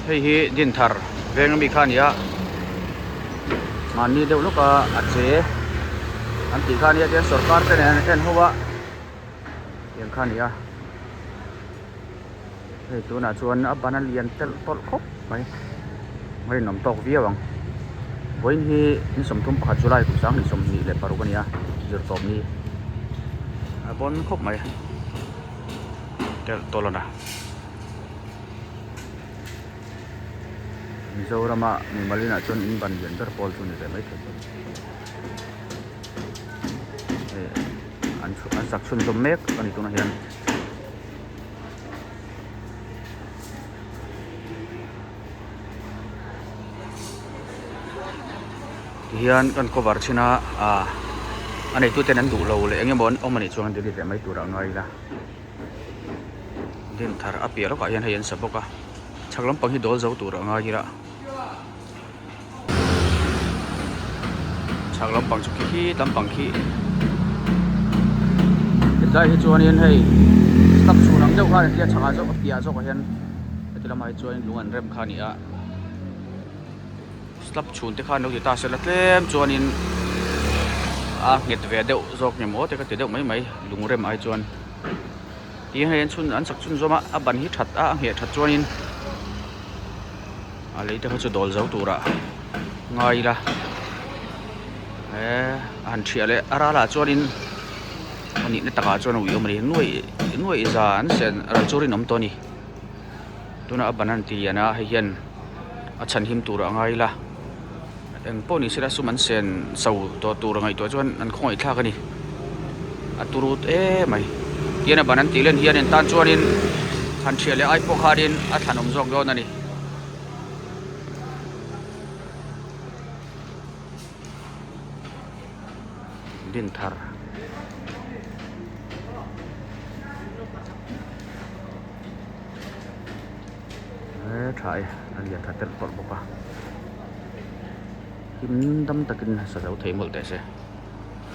Hei hi Dinthar veng ami kha a ni a, mahni deuh lawka a che an tih kha a nia tichuan sorkar te nen an en ho a tiang kha a ni a hei tunah chuan a ban a lian telh tawlh khawp mai a rinawm tawk viau ang vawiin hi ni 31 July kum 2026 a ni a zirtawp ni a bawn khawp mai telh tawlh a na. Mizorama mimal inah chuan in ban lian ber pawl chu ni ve mai thei hei an an sak chhunzawm mek a ni tunah hian. Tihian kan cover chhin a ah a neituten an duh lo leh eng emaw an awm a nih chuan an delete leh mai turah a ngai ila. Din thar a piah lawkah hian hei an sa bawk a chhak lampang hi dawl zo tur a ngai ila chhak lampang chu khi khi lampang khi hetlai hi chuanin hei step chhun ang deuh khan an tia chhakah zawk a piah zawkah hian heti lamah hi chuan lung an rem kha a ni a slab chhun te khan lo ti ta sela tlem chuanin a nghet ve deuh zawk nge maw te ka ti deuh mai mai lung rem ai chuan ti hei an chhun an sak chhun zawm a a ban hi that a a ngheh that chuanin a lei te kha chu dawl zo turah ngai ila he a han thiah leh a ralah chuanin a nihna takah chuan a ui awm a ni nuaih nuaih za an sen ral chu rinawm tawh a ni. Tuna a ban an ti lian a hei hian a chhan him tur a ngai ila eng pawh ni sela sum an sen so tawh tur a ngaihtuah chuan an khawngaih thlak a ni a turut em mai tihian a ban an tih len hian in tan chuanin han thiah leh ai pawh khanin a thlanawm zawk dawn a ni. Dinthar. He tha e a lian tha telh tawlh bawk a him dam takin sa zo thei mawlh teh se.